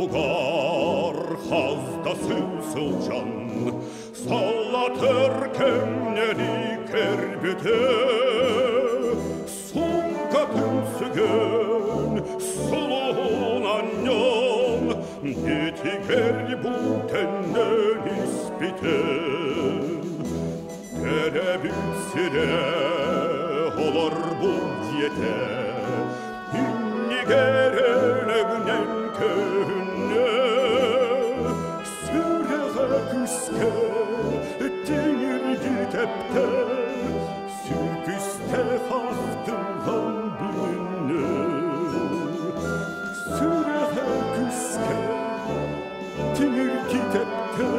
Ортотугар хас да сыл сылдьан, саллатыр кэмнэри кэрбитэ. Сумкатын сүгэн, сулуһун анньан, дьиэтигэр бу төннөн испитэ. Төрөбүт сирэ олорбут дьиэтэ, иннигэр өлөгүнэн көһүннэ. Сүрэҕэ күүскэ тиҥирги тэптэ, сүргүстэ хахтыллан билиннэ. Сүрэҕэ күүскэ тиҥирги тэптэ,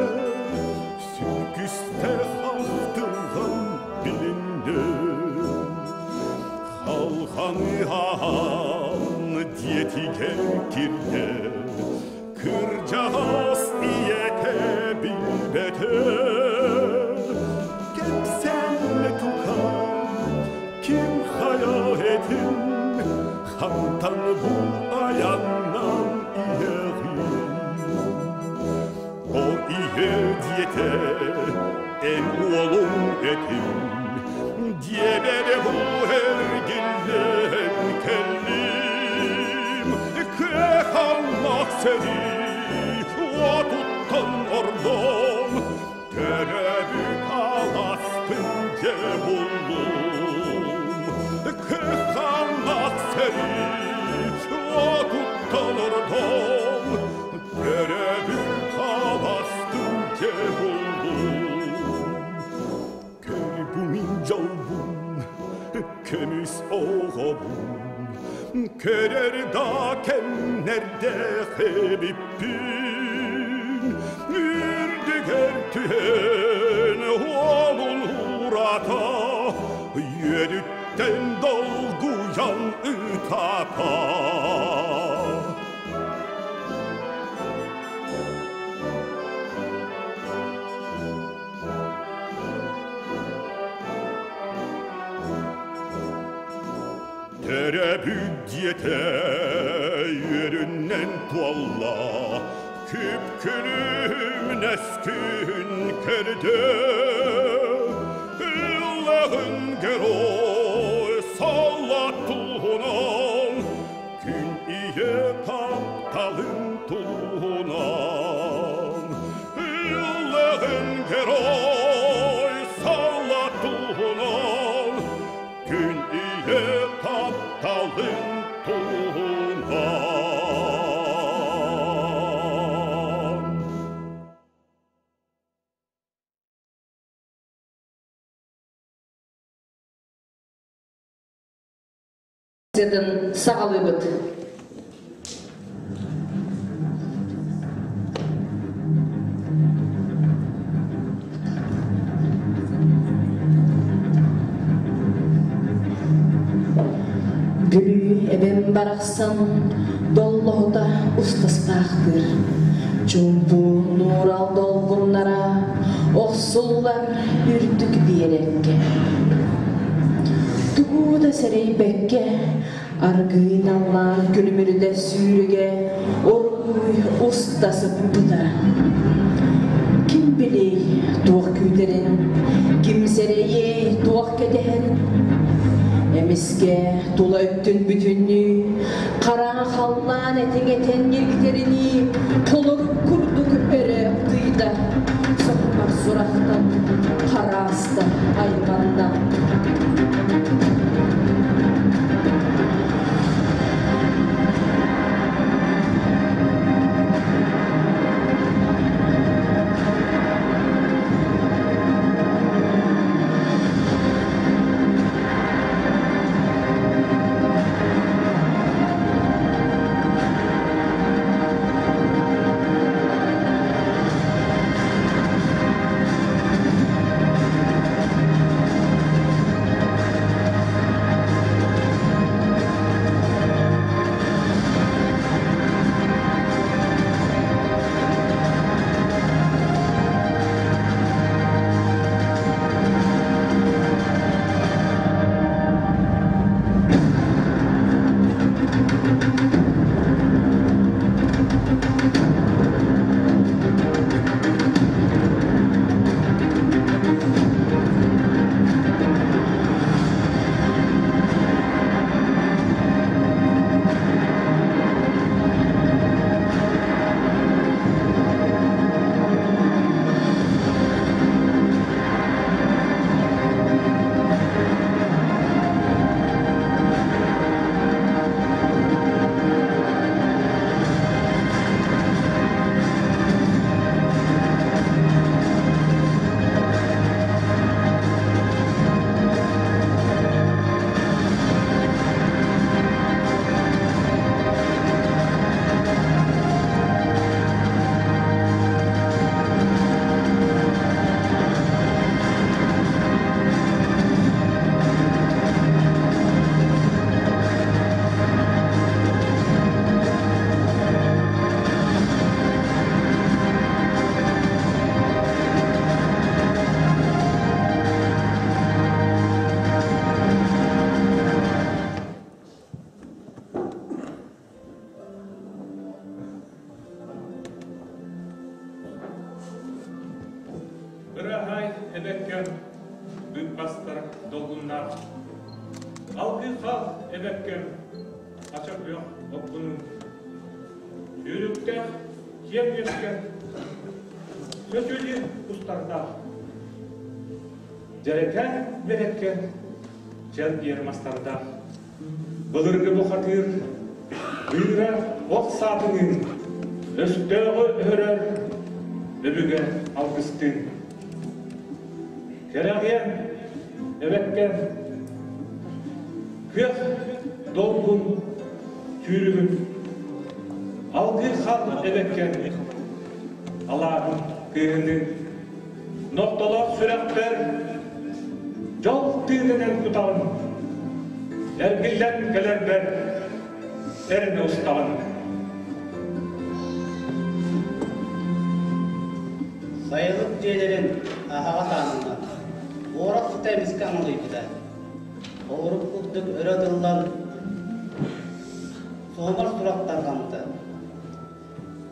сүргүстэ хахтыллан билиннэ. Халханыһаан дьиэтигэр киирдэ, кырдьаҕас ийэтэ билбэтэ. Кэпсээннэ тухан, ким хайа этин, хантан бу айаннан иһэҕин? О ийэ диэтэ, эн уолуҥ этим, диэбэри бу эргиллэн кэллим. Кыахаллаах сэрии уотуттан ордон, төрөөбүт алааспын дьэ буллум. Кыахаллаах сэрии уотуттан ордон, төрөөбүт алааспын дьэ буллум. Көр бу мин дьолбун, көмүс оҕобун, көрөр да кэмнэрдээх эбиппин. Үрдүгэр түһэн уолун уурата, үөрүттэн долгуйан ытата. Төрөбүт дьиэтэ үөрүнэн туолла, күп-күлүмнэс күн көрдө. Ыллаҕын герой саллаат туһунан, күн ийэ тапталын туһунан. Ыллаҕын герой саллаат туһунан, күн ийэ тапталын туһунан. Саҕалыыбыт. Бүлүү эбэм барахсан доллоһута устастаахтыыр. Чуумпу нуурал долгуннара охсуллар үрдүк биэрэккэ. Тугу да сэрэйбэккэ, аргыый наллаан күлүмүрүтэ сүүрүгэ оргууй уста сыппыта. Ким билиэй туох күүтэрин, ким сэрэйиэй туох кэтэһэрин? Эмискэ тула өттүн бүтүннүү хараҥа халлаан этиҥ этэн ньиргитэринии толору курдук өрө тыйда, соһумар сурахтан харааста айманна. эбэккэм ача күөх оппунуун Сүүрүктээх киэҥ үөскэ сөтүөлүүр кустардаах Дьэрэкээн биэрэккэ чэлгиэр мастардаах Былыргы бухатыыр быыра ох саатыныын өстөөҕү өһөрөр өбүгэ алгыстыын Кэрэҕиэн эбэккэ күөх долгун сүүрүгүн алгыы хаалбыт эбэккэ алааһын кыыһыныын нохтолоох сүрэхпэр дьол тыынынан кутаҕын эргиллэн кэлэрбэр эрэнэ устаҕын. Сайылык дьиэлэрин аһаҕас аанынан куорат сыта эмискэ аҥылыйбыта. Оҕурук курдук өрө тыллан суһумар сурах тарҕаммыта.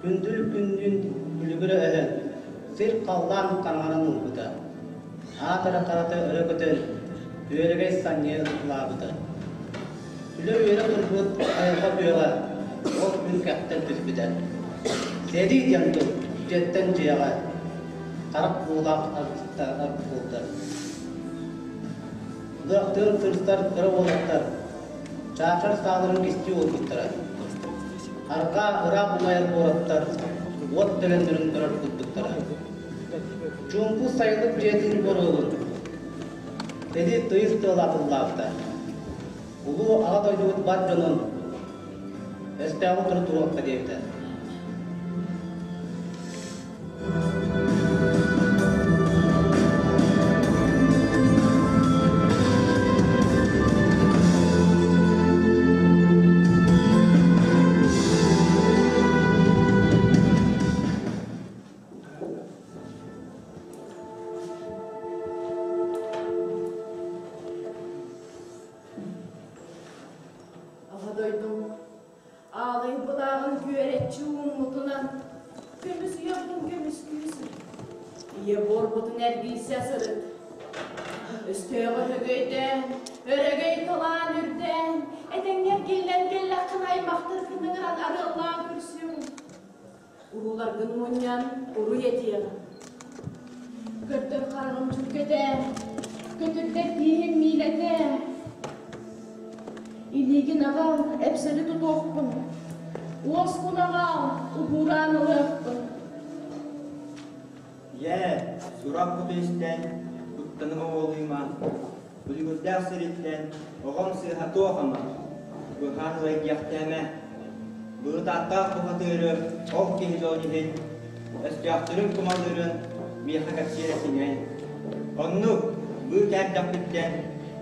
Күндүл күннүүн күлүгүрэ өһөн, сир-халлаан хараҥаран ылбыта. Аат эрэ харата өрө көтөн, күөрэгэй санньыйа ыллаабыта. Күлэ-үөрэ турбут айылҕа күөҕэ ол күн кэхтэн түспүтэ. Сэрии диэн тыл дьиэттэн дьиэҕэ харах уулаах буолда. Лыахтыын сырсар кыра уолаттар чаачар сааларын кистии уурбуттара. Арҕаа ыраах умайар куораттар уот төлөннөрүн көрөр курдуктара. Чуумпу сайылык дьиэтин боруогун Эдит тыйыс тыалаатыллаабыта. Улуу Аҕа дойдубут бар дьонун өстөөҕү утары туруохха диэбитэ. Аҕа дойдум аалай былааҕын күөрэччи ууммутунан көмүс уйабытын көмүскүү сырыт. Ийэ буорбутун эргийсэ сырыт. Өстөөҕү өһөгөйдөөн, өрөгөй талаан үрдээн, этэҥҥэ эргиллэн кэллэххинэ аймахтаргын ыҥыран арыаллаан көрсүөҥ. Урууларгын мунньан уруй этиэҕим. Көрдөр хараҕым дьүккэтэ, көтүрдэр тииһим миилэтэ. Илиигин аҕал, эпсэри тутуохпун, уоскун аҕал, уһуураан ылыахпын. Ийээ, сурах куту истэн, куттаныма уолуйума, Бүлүгүрдээх сириттэн оҕом сыыһа туох ама, быһаан ылайдиэхтээмэ. Быытааттаах бухатыыры ол киһи дьон иһин, өстөөхтөрүн кумалыырын миэхэ кэпсиир этиҥэй. Оннук, быы кээрдэхпиттэн,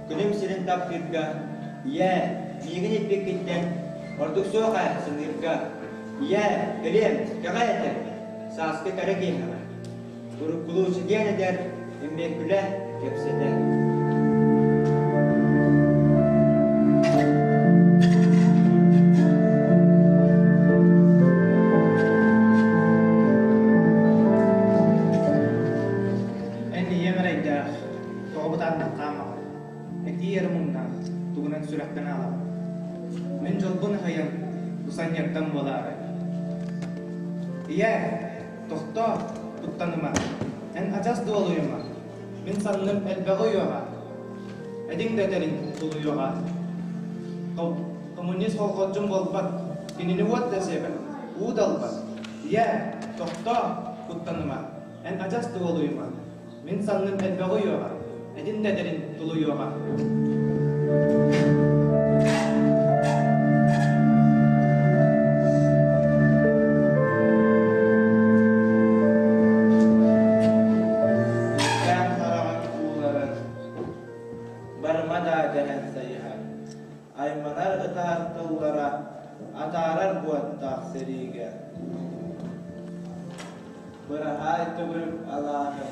күнүм сирин таптыырга, ийээ, миигин иппиккиттэн ордук суох ээ саныырга. Ийээ, кэлиэм, кэҕэ этэ, сааскы кэрэ киэһэҕэ. Уруккулуу сидиэн эдэр, эмиэ күлэ, кэпсэтэ. Эн ийэм эрэйдээх, тоҕо бытааннык хаамаҕын? Этии эрэ муҥнаах, тугунан сүрэхтэн аалаҕын? Мин дьолбун аһыйан, бу санньыардан буолаарай? Ийээ, Тохтоо, куттаныма, эн адьас дуолуйума, мин санным элбэҕи уйуоҕа, этиҥ да этэрин тулуйуоҕа. Коммунист холхотдьун буолбат, кинини уот да сиэбэт, уу да ылбат. Ийээ, тохтоо, куттаныма, эн адьас дуолуйума, Мин санным элбэҕи уйуоҕа, этин да этэрин тулуйуоҕа. Иккээн хараҕын ууларын барыма даа дэһэн сайыһар. Айманар ытаар тыллара атаарар буоттаах сэриигэ. Быраһаай төгүрүк алааһы,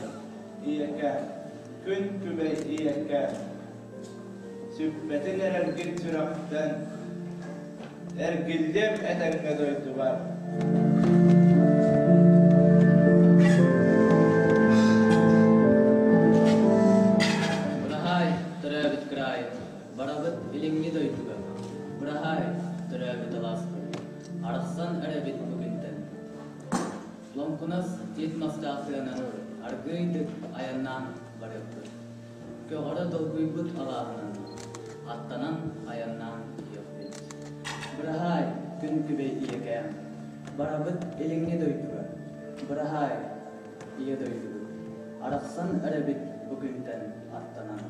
ийэкэ, күн күбэй ийэкэ, сүппэтин эрэлгин сүрэхтэн, эргиллиэм этэҥҥэ дойдубар. Быраһаай, төрөөбүт кыраайым, барабыт илиҥҥи дойдуга. Быраһаай, төрөөбүт алааспыт, арахсан эрэбит бу күнтэн. Лоҥкунас тиит мастаах тыанан аргыыйдык айаннаан барыахпыт. Көҕөрө долгуйбут алааһынан аттанан айаннаан иһиэхпит. Быраһаай, күн күбэй ийэкээм, барабыт илиҥҥи дойдуга. Быраһаай, ийэ дойдубут, арахсан эрэбит бу күнтэн аттанан.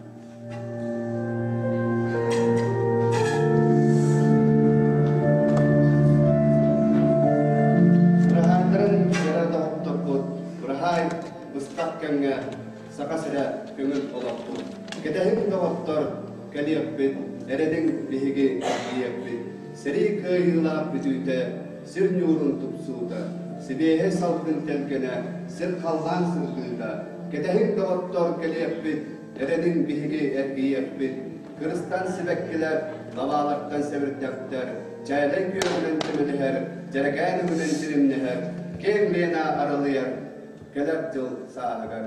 Быраһаайдарын кэрэ доҕотторбут, быраһаай быстах кэмҥэ Саха сирэ көҥүл олохпут. Кэтэһиҥ доҕоттор, кэлиэхпит, эрэниҥ биһиги тиийиэхпит. Сэрии кыайыылаах бүтүүтэ, сир ньуурун тупсуута, сибиэһэй салгын тэлгэнэ, сир халлаан сырдыыта. Кэтэһиҥ доҕоттор, кэлиэхпит, эрэниҥ биһиги эргийиэхпит. Кырыстан сибэккилэр, лабаалартан сэбирдэхтэр, чээлэй күөҕүнэн чөмөлөһөр, дьэрэкээн өҥүнэн дьиримнэһэр, киэҥ Лена аралыйар, кэлэр дьыл сааһыгар.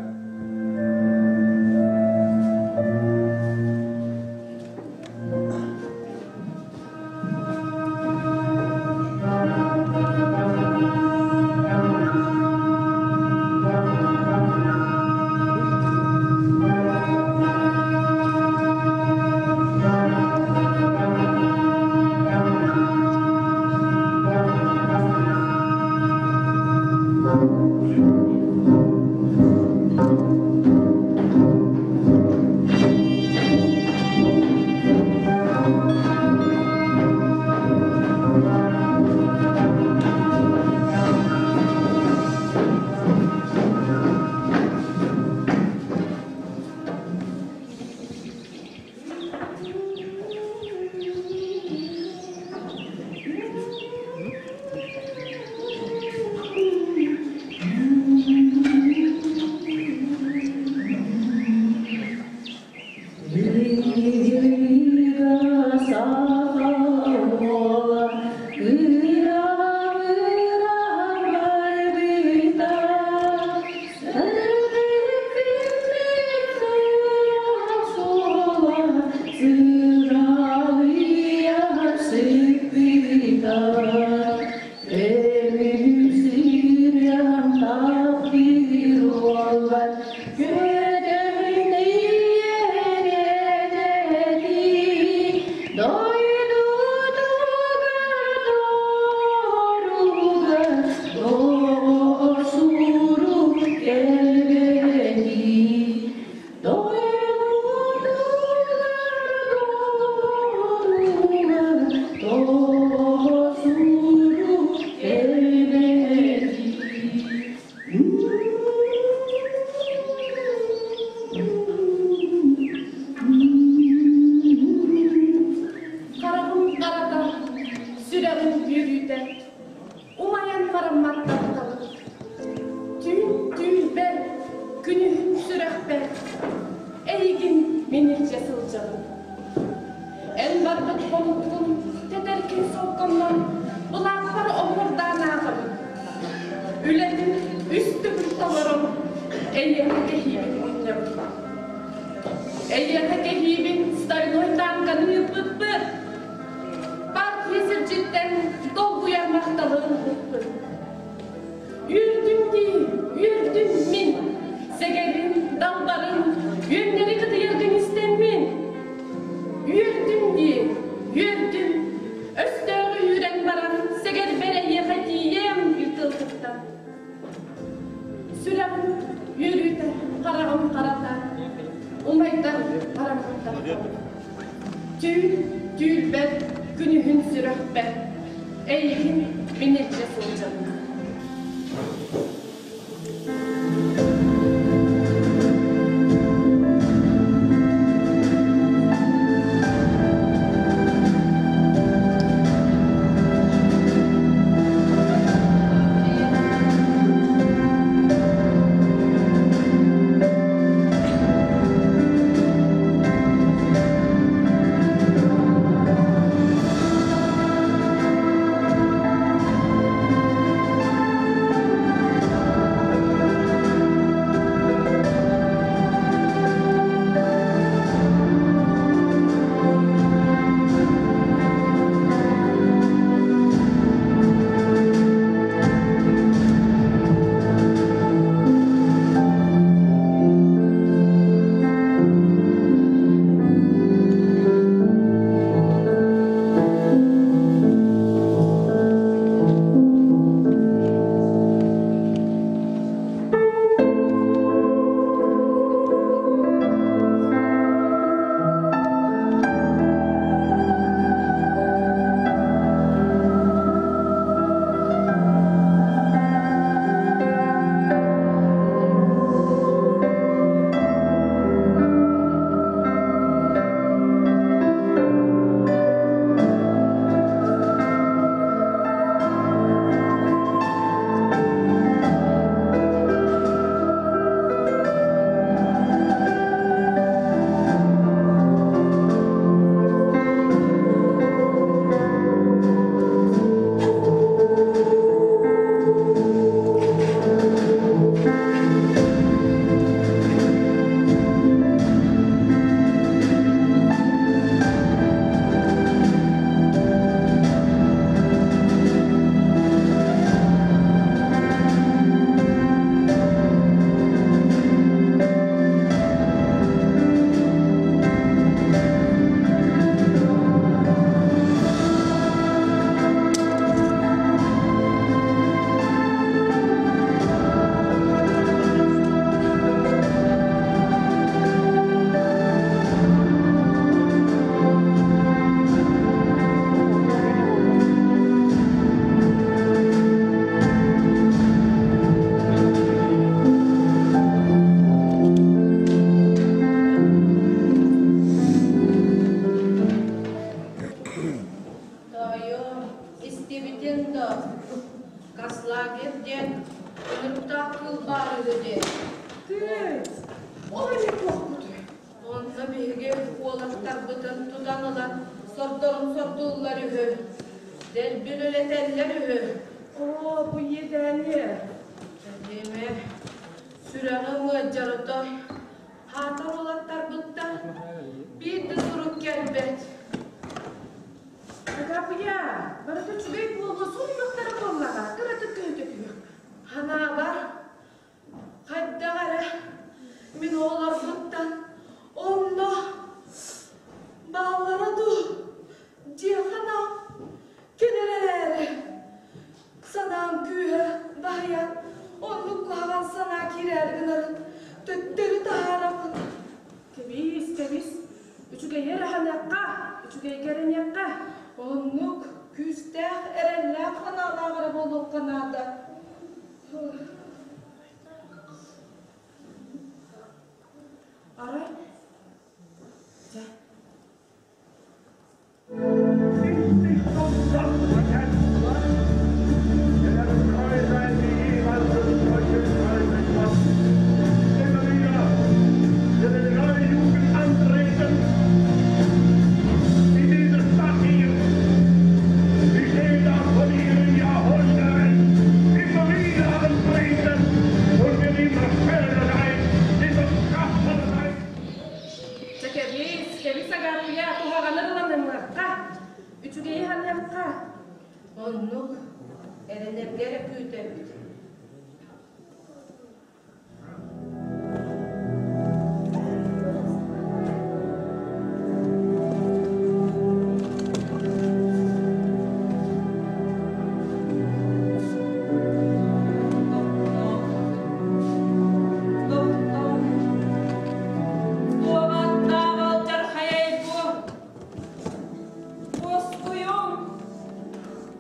Хараҕым харата, сүрэҕим үөрүүтэ, умайан бараммат тапталым. Түүн түүлбэр, күнүһүн сүрэхпэр, эйигин мин илдьэ сылдьабын. Эн барбыт хонуккун тэтэркин солконнон былааппар оһуордаан ааҕабын. Үлэбин үс төгүл толорон, эйиэхэ кэһиибин мунньабын. Эйиэхэ кэһиибин стальной тааҥканы ыыппыппыт. Партия сирдьиттэн долгуйар махталын ылбыппын. Үөрдүм дии, үөрдүм мин. Сэгэрим, далбарым, үөннэри кытыйаргын истэммин. Үөрдүм дии, үөрдүм. Өстөөҕү үүрэн баран, сэгэрбэр эйиэхэ тиийиэм тылгыттан. Сүрэҕим үөрүүтэ, хараҕым харата, умайдар хараҥаттан. Түүл түүлбэт, күнүһүн сүрэхпэр, эйигин мин илдьэ сылдьабын. Тоойуом, истибитиҥ да, Кослагер диэн ынырыктаах кыыл баар үһү дии. Тыый, ол эмиэ туохпутуй? Онно биһиги уолаттарбытын тутан ылан сордорун сордууллар үһү. Дэлби үлэлэтэллэр үһү. Оо, бу иэдээни. Этиэмэ, сүрэҕим ыалдьар отой. Хаатар уолаттарбыттан биир да сурук кэлбэт. Агапия, барыта үчүгэй буолуо, суруйуохтара буоллаҕа, кыратык көһүтэ түһүөх. Ханаабар хайдах эрэ мин оҕолорбуттан онно бааллара дуу диэн ханаам кэлэр эрээри санаам күүһэ баһыйан оннук куһаҕан санаа киирээри гынарын төттөрү таһаарабын. Кэбис, кэбис, үчүгэйи эрэ ханыахха, үчүгэйгэ эрэниэххэ. Оннук күүстээх, эрэллээх санаалаах эрэ буолуохха наада. Арай, дьэ, Чэ кэбис, кэбис Агааппыйа, куһаҕаны ылынымыахха, үчүгэйи ханыахха. Оннук, эрэнэргэ эрэ күүтэбит.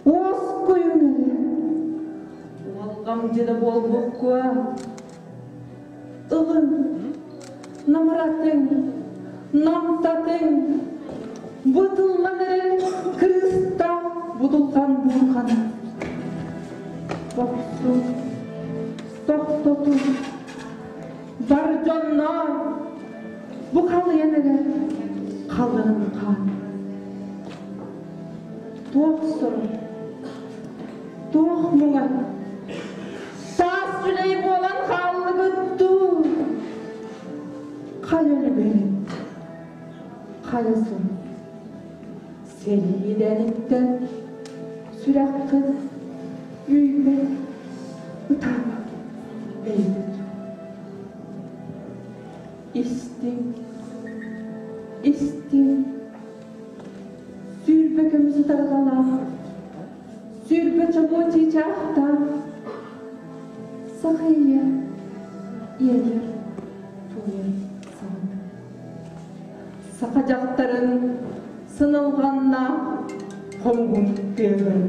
Уоскуйуҥ эрэ, уолҕамдьыта буолбуккуо. Ылын, намыратыҥ, намтатыҥ, бытыллан эрэр кырыыстаах будулҕан буурҕаны. Бохсун, тохтотун, бар дьонноор, бу халыйан эрэр халыҥ хаан. Туох сорун, туох муҥа, саас сүлэй буолан хааллыгыт дуу? Хайа үлүгэрин, хайа сын, сэрии идэниттэн сүрэххин үүйбэт, ытаабат бэйэбит. Истиҥ, истиҥ, 20 көмүс ытарҕалаах, 20 чобуо чыычаахтаах, саха ийэ иэйэр, туойар саҥата. Саха дьахтарын сыналҕаннаах хомуһун тыаһын.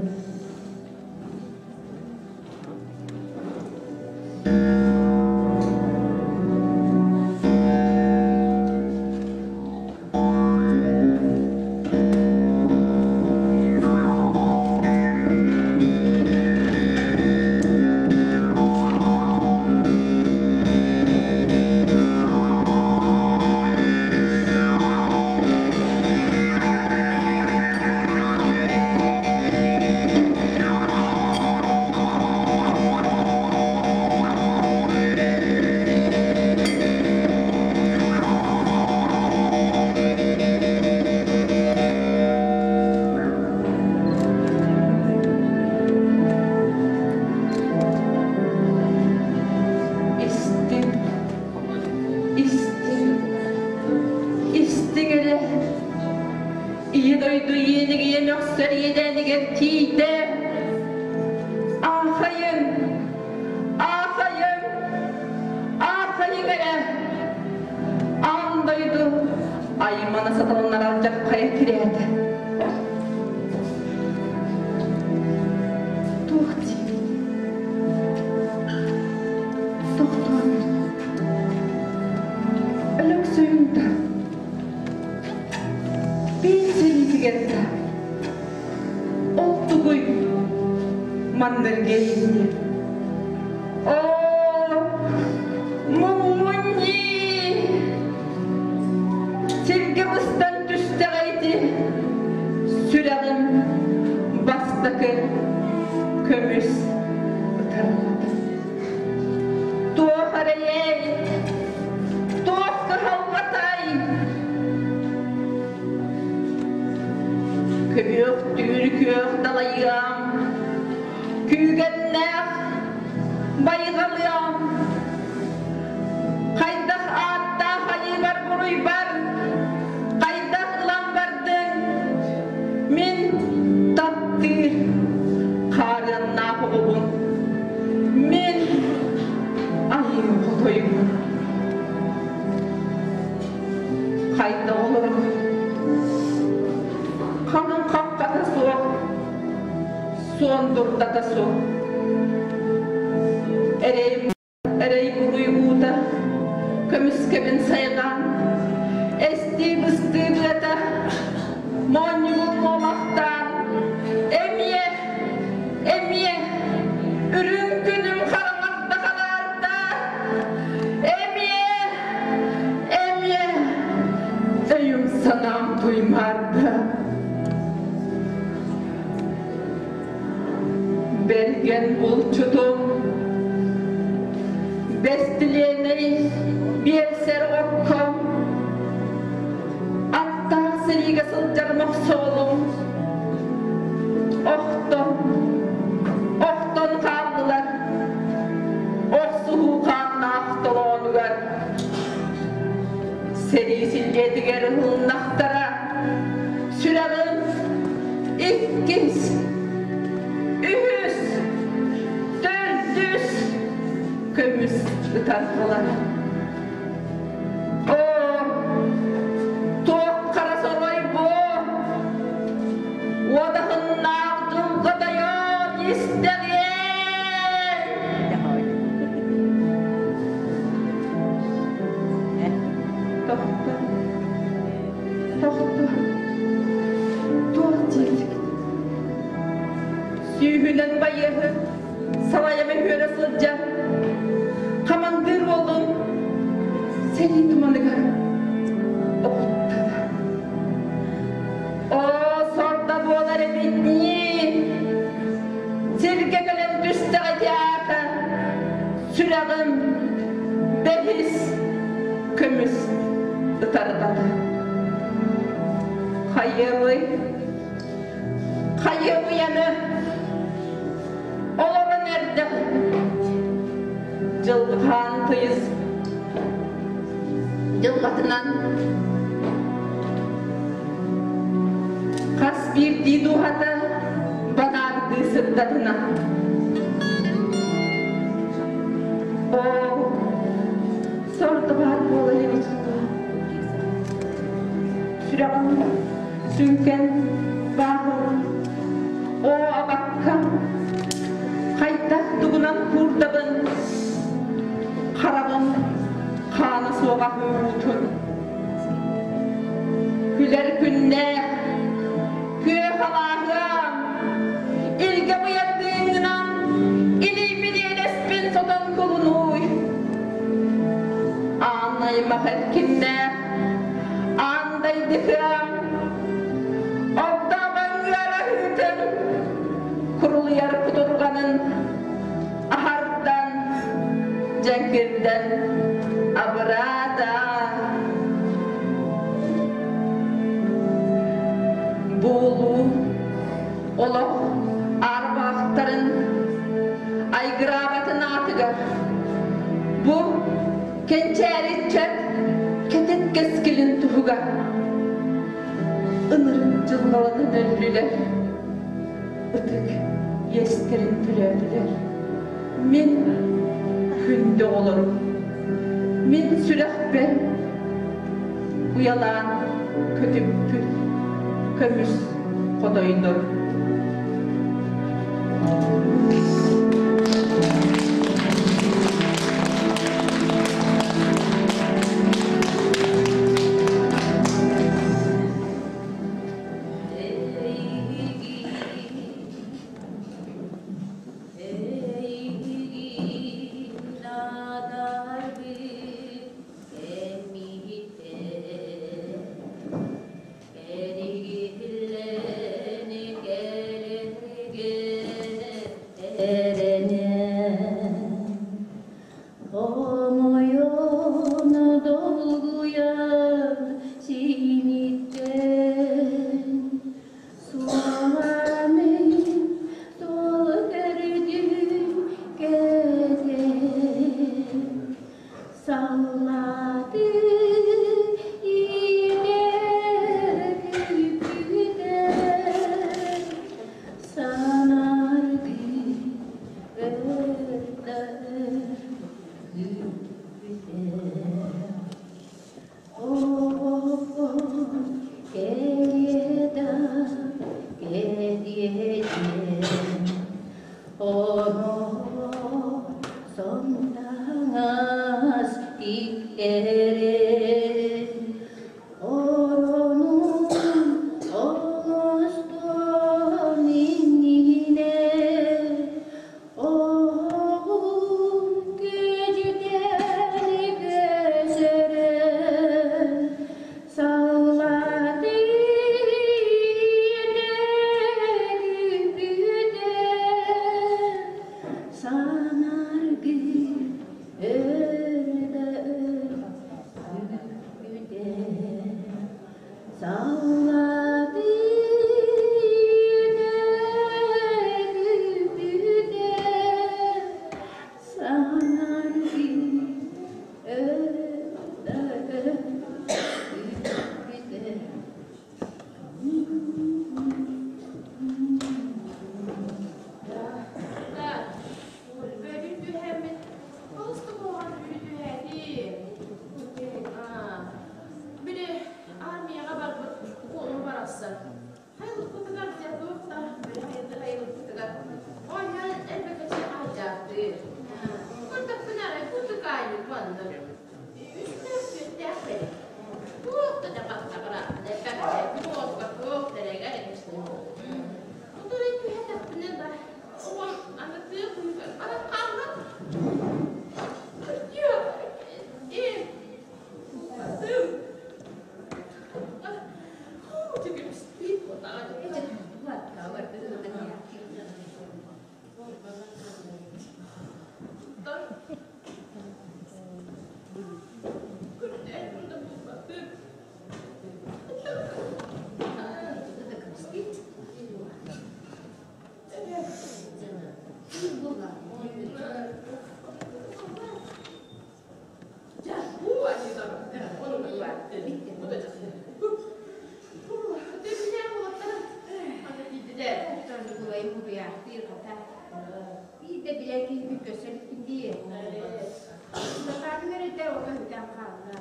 Истиҥ, истиҥ, истиҥ эрэ. Ийэ дойду иэнигийэ мөхсөр иэдээнигэр тиийдэ. Аахайыҥ, аахайыҥ, аахайыҥ эрэ. Аан дойду аймана саталыннар алдьархайа тирээтэ. Туох диибит? Тохтоон Өлөксөйүҥ да, биир сэриитигэр да. Маннырга иһиэ. Оо, муҥмун-ньии! Сиргэ быстан түстэҕэ ити сүрэҕим бастакы көмүс ытарҕата. Туох эрэйэй, туох кыһалҕатай? Көбүөхтүүр күөх далайыам, күүгэннээх байҕалыам. Хайдах ааттаах айыыбар буруйбар, хайдах ылан бардыҥ? Мин таптыыр хаарыаннаах оҕобун. Мин айыы хотойбун. Хайдах олоробун? Хаҥын хаххата суох, суон дурдата суох. Эрэй Эрэй-буруй уута, көмүскэбин сайҕаан, эстии-быстыы быата, моонньубун муомахтаан, эмиэ, эмиэ, үрүҥ күнүм хараҥарда хараарда, эмиэ, эмиэ, өйүм-санаам туймаарда. Бэргэн булчутум, бэстилиэнэй биэлсэр окко, аттаах сэриигэ сылдьар мохсоҕолум охтон, охтон хааллылар охсуһуу хааннаах толоонугар. Сэрии силлиэтигэр уһуннахтара сүрэҕим иккис, үһүс, төрдүс көмүс ытарҕалар. Оо, туох хара сорой бу? Уодаһыннаах дьылҕа тойон истэҕиэн! Тохто, тохто, туох диэтигит? Сүүһүнэн байыаһы салайа мөһүөрэ сылдьан, хамандыыр уолун сэрии туманыгар оҕуттада. Оо, сордо буолар эбит ньии! Сиргэ кэлэн түстэҕэ театр, сүрэҕим бэһис көмүс ытарҕата. Хайыамый, хайыамый аны олорон эрдэҕим. Дьылҕаан тыйыс дьылҕатынан хас биирдии дууһата банаардыы сырдатына. Оо, сордо баар буолар эбит дуо? Сүрэҕим сүҥкэн бааһын, оо, абаккам, хайдах тугунан куурдабын, хараҕым хаана суоҕа уутун. Күлэр күннээх, күөх алааһыам, илгэ быйардыыҥҥынан илиибин иэдэспин сотон кулунууй. Аан аймах эркиннээх, аан дайдыһыам, огдообоҥ ыараһыытын, курулуйар кутурҕанын аһардан, дьэҥкирдэн абыраата. Буолуу олох арбаахтарын айгыраабатын аатыгар бу кэнчээриччэ кэтит кэскилин туһугар ынырык дьылҕаланан өллүлэр, ытык иэстэрин төлөөтүлэр. Мин күндү оҕолорум, мин сүрэхпэр уйалаан көтүппүт көмүс хотойдор. диэн Онон сонтаҥас тиктэрин Оронун оҥостон иннинэ Оһоҕун күөдьүтэн көсөрөн Саллааты күүппүтэ Санаргы өр да өр күүппүтэ Саллааты күүппүтэ Санаргы Бөлүн түһэммит, олус да куһаҕан түүлү түһээтим. Били армияҕа барбыт уолум барахсан Хайылыкпытыгар дьэ туох да хайылыкпытыгар оонньоон элбэкэчи аһдьааттыы. Көрдөхпүнэ арай кутукаайык маннык. Үстээх-түөртээх бэйэ. Туох да дьапаттаҕыра, элбэкэчи туох туох тэрэгэр Утары түһэтэхпинэ да, оҕом аны тыа күүһүгэр баран хаалла. Э, Атым. Биирдэ билэр киһибин көрсө иликпин дии. Натаатын эрэ оҕо бүтэн хаалла.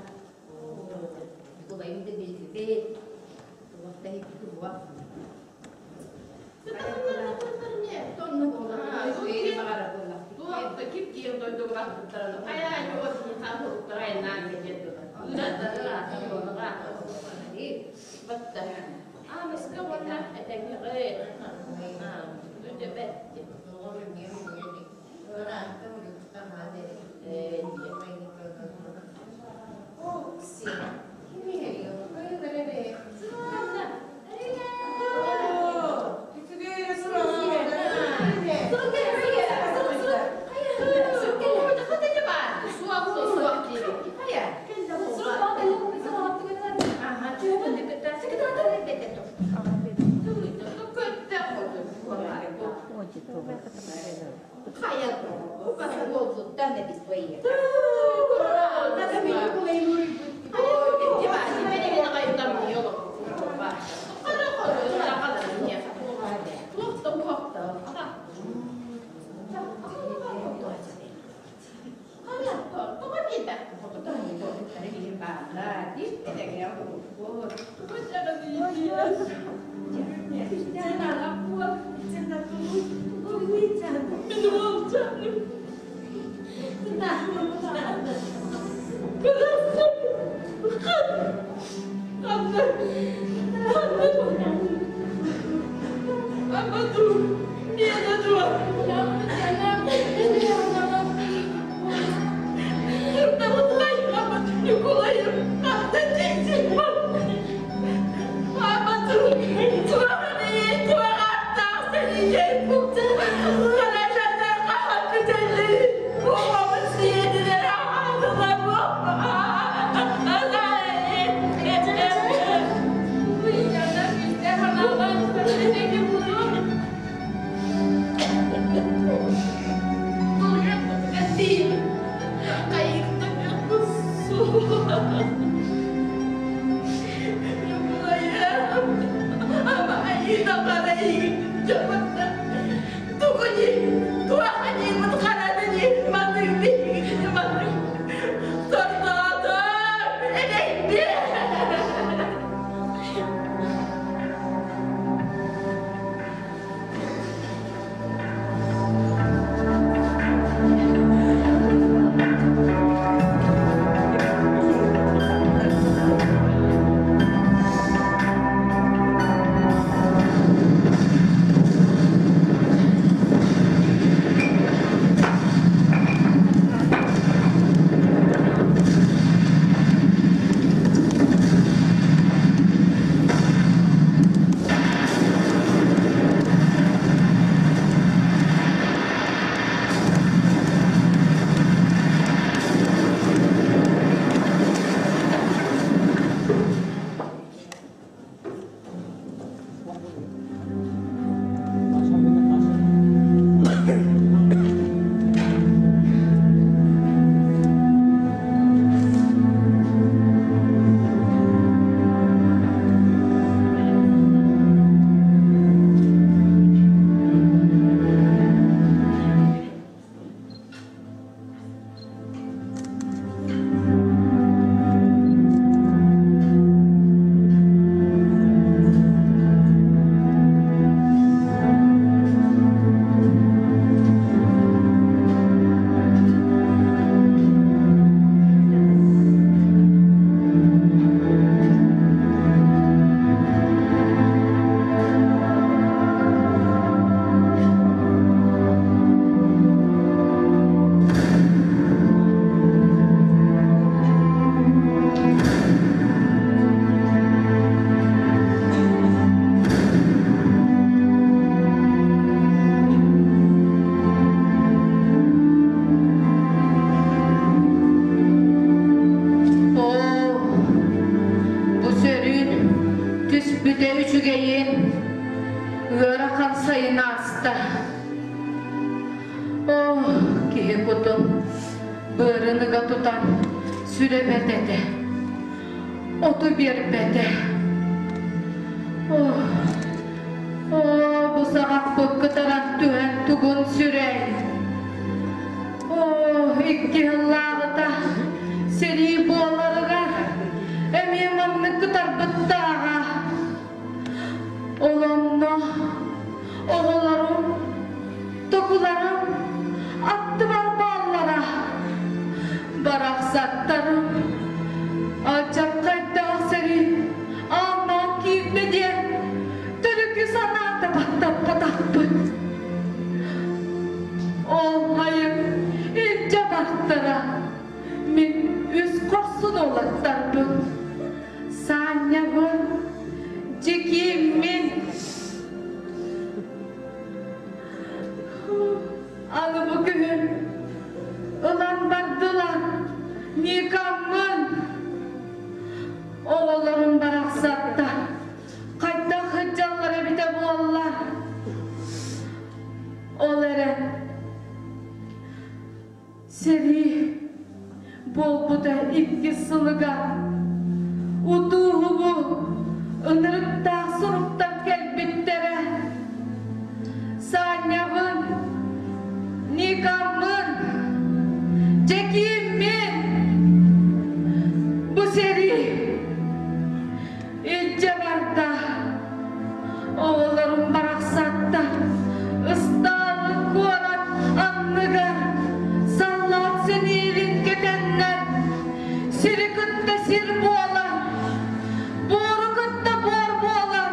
Ньукулайым да биллибит. Туох да иһикки буох. Тонну буолар. Баҕара буолла. Туох да кип киэҥ дойдуга барбыттарын хайа ньугас хаһыттара айаннаан кэлиэн ыыра Батта. Аныска уонна этэҥҥэҕи дүндэбэт. сайын ааста. Оо, киһи кутун быарын ыга тутан сүрэбэт этэ. Оту биэрбэтэ. Оо, оо, бу саҕахпыт кытаран түһэн тугун сүрэй. Оо, икки сыллааҕыта сэрии буоларыгар эмиэ маннык кытарбыттааҕа. Ол онно оҕолорум, токуларым аттыбар бааллара. Барахсаттарым алдьархайдаах сэрии ааннаан киирдэ диэн төрүкү санаата баттаппатахпыт. Ол хайын илдьэ бартара мин үс хорсун уолаттарбын Саанньабын, Дьикииммин. Аны бу күһүн ылан бардылар Никаммын. Оҕолорум барахсаттар хайдах сылдьаллар эбитэ буолла. Ол эрэн Сэрии буолбута иккис сылыгар утууһубу ынырыктаах суруктар кэлбиттэрэ. Санябын, Никаммын, Дьэкииммин бу сэрии илдьэ барда. Оҕолорум барахсаттар ыстаалын куорат анныгар саллаат сэниирин кэтэннэр сири кытта сир буолан, буору кытта буор буолан.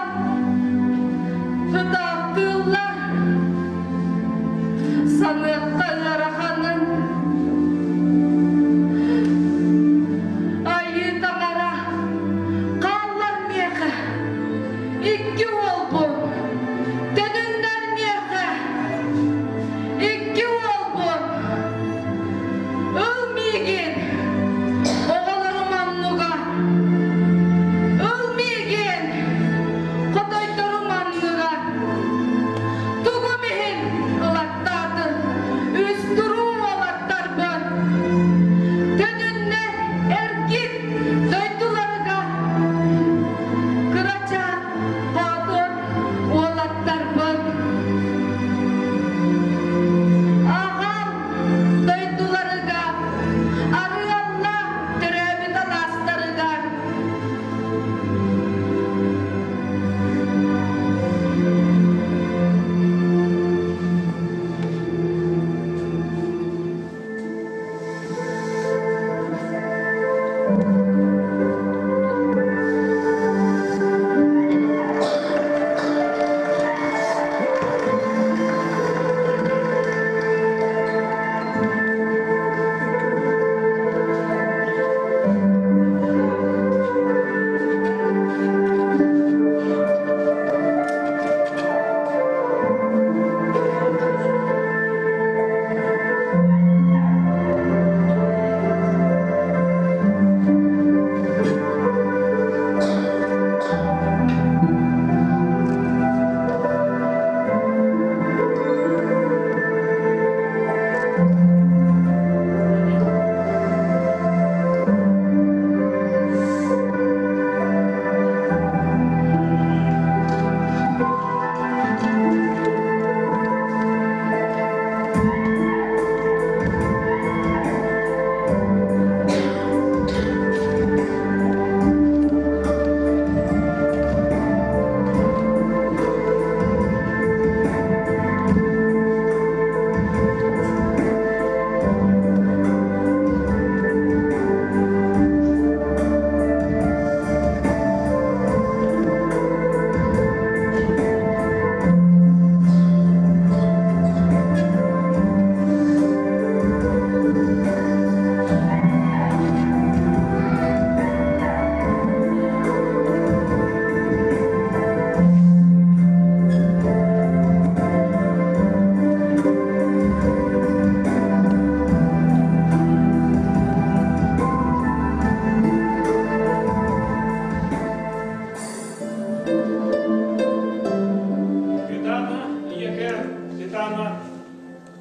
Ытаама,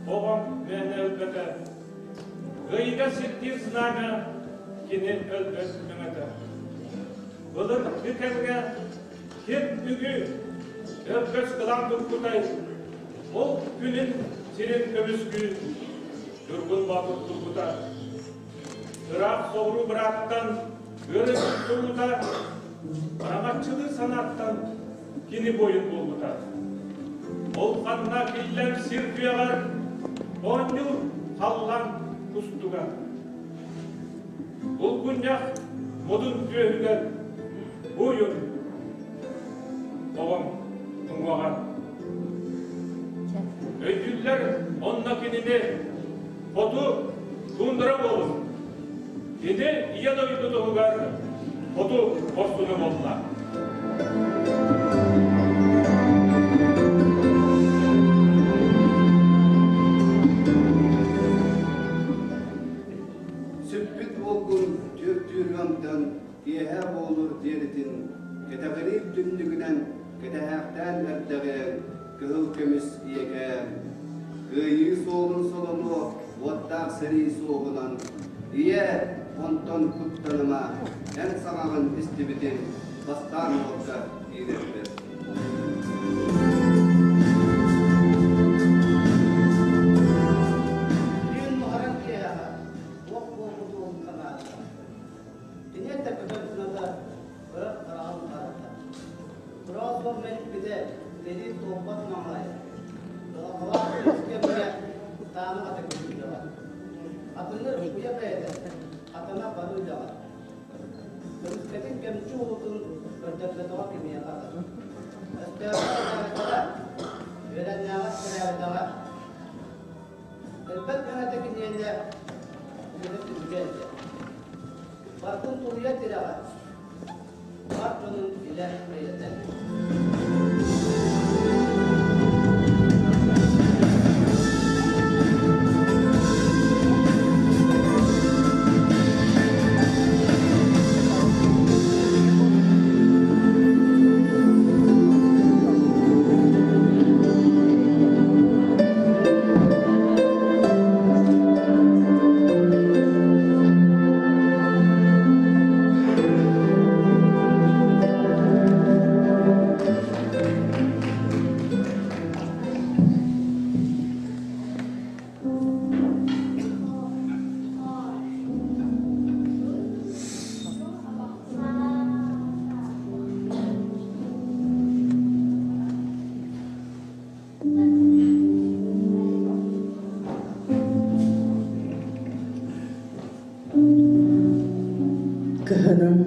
оҕом мээнэ өлбөтө. Ыйга сирдиир знамя кини өлбөт өҥөтө. Былыргы кэмҥэ ким үгү өргөс кылаан туппутай, ол күнүн сирин көмүскүү Ньургун Боотур турбута. Ыраах соҕуруу бырааттан ыарыһах туруута, араҥаччылыы санааттан кини буойун буолбута. Ол ханна биллэр сир күөҕэр оонньуур халлаан кустуга. Булгунньах модун күөһүгэр буойун оҕом уҥуоҕар. Өйдүүллэр онно кинини хоту туундара буолун. Ити Ийэ дойду туһугар хоту хорсуну буолла. Сүппүт уолгун түөртүүр ыамтан киэһэ буолур диэритин кэтэҕириир түннүгүнэн кэтэһээхтээн эрдэҕиэҥ кыһыл көмүс ийэкээм. Кыайыы суолун солонуо уоттаах сэрии суоһунан Ийэ, онтон куттаныма, эн саҥаҕын истибитим, бастаан уокка киирэрбэр. Түүн нуһараҥ киэһэҕэ туох буолбут уолун санаата. Кини да көтөр кыната көрөр хараҕын харата. Тураҕа суох мэлиппитэ, үлэлиир туолбат маҥырайа. Кыһалҕалаах үс кэмҥэ тааны хата күлүүлэҕэ. Атыҥыр уйа бэйэтэ, хатана бары үлэҕэ. Көмүскэтин кэмчи уутун көрдөрбөтөҕө кимиэхэ да. Өстөөҕө өтөөбөтөҕө, үөрэннээҕэ сэрээбэтэҕэ. Элбэх мэҥэтэ киниэнэ үлэтэ түбүгэ этэ. Барытын тулуйар тирэҕэ, бар дьонун илэ бэйэтэ. Кыһынын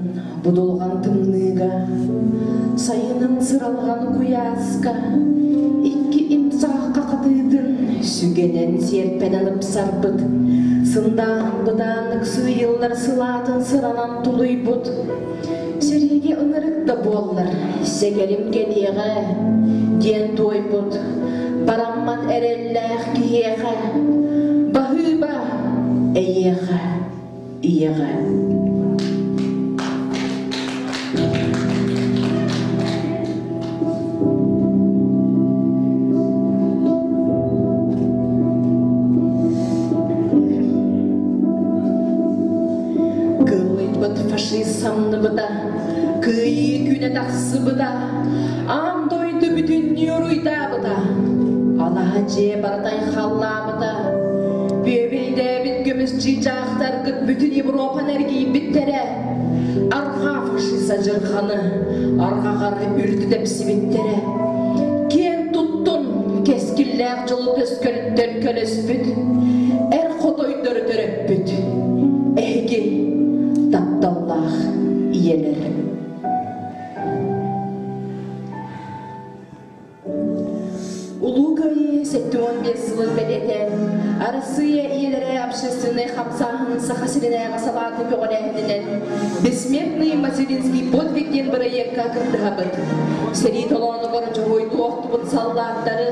будулҕан тымныыга, сайынын сыралҕан куйааска икки имсаахха хатыытын сүгэнэн сиэрпэнэн ыпсарбыт, сындааһын бытааннык сыыйыллар сылаатын сыранан тулуйбут, Сэриигэ ынырык да буоллар, сэгэрим кэлиэҕэ, диэн туойбут, бараммат эрэллээх киһиэхэ, баһыыба эйиэхэ, ийэҕэ. Кыыллыйбыт фашист самныбыта, кыайыы күнэ тахсыбыта, аан дойду бүтүннүү уруйдаабыта, алаһа дьиэ барытай халлаабыта, бүөбэйдээбит көмүс чыычаахтаргыт бүтүн Европаны эргийбиттэрэ, арҕаа фашист адьырҕаны арҕаҕар үрдү тэпсибиттэрэ, киэн туттун кэскиллээх дьолу көскөлтөн көлөспүт, эр хотойдору төрөппүт, эһиги тапталлаах ийэлэр. Улуу Кыайыы 75 сылын бэлиэтээн, Арассыыйа ийэлэрэ общественнай хамсааһын Саха сиринээҕи салаатын көҕүлээһининэн «Бессмертный материнский подвиг» диэн бырайыакка кыттыһабыт. Сэрии толоонугар дьоруойдуу охтубут саллааттары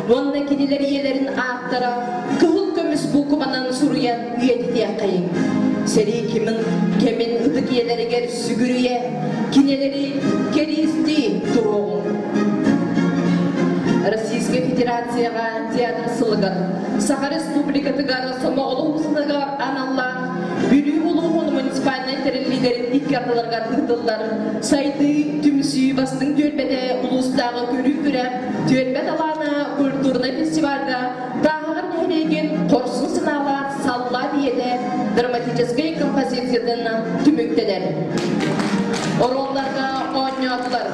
уонна кинилэр ийэлэрин ааттара кыһыл көмүс буукубанан суруйан үйэтитиэххэйиҥ. Сэрии кимин кэмин ытык ийэлэригэр сүгүрүйэ, кинилэри кэриэстии туруоҕуҥ. Российскай Федерацияҕа театр сылыгар Саха Республикатыгар Сомоҕолоһуу сылыгар аналлаах Бүлүү улууһун муниципальнай тэриллиилэрин икки ардыларыгар ыытыллар Сайдыы түмсүү бастыҥ түөлбэтэ улуустааҕы көрүү-күрэх түөлбэ талаана культурнай фестивальга Тааһаҕар нэһилиэгин хорсун санаалаах саллаат ийэтэ драматическай композициятын түмүктэнэр. Оруолларга оонньоотулар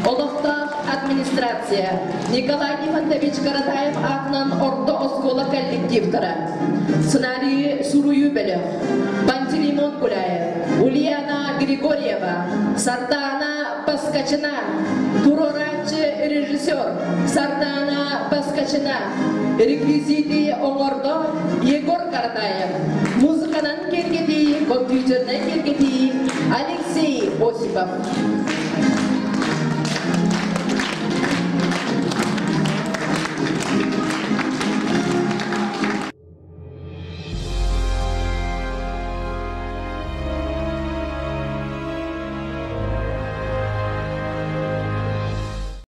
олохтоох администрация, Николай Нифонтович Каратаев аатынан орто оскуола коллективтара, сценарийы суруйуу бөлөх, Пантелеймон Гуляев, Ульяна Григорьева, Сардаана Поскачина, туруорааччы режиссер Сардаана Поскачина, реквизити оҥордо Егор Каратаев, музыканан киэргэтии, компьютернай киэргэтии Алексей Осипов.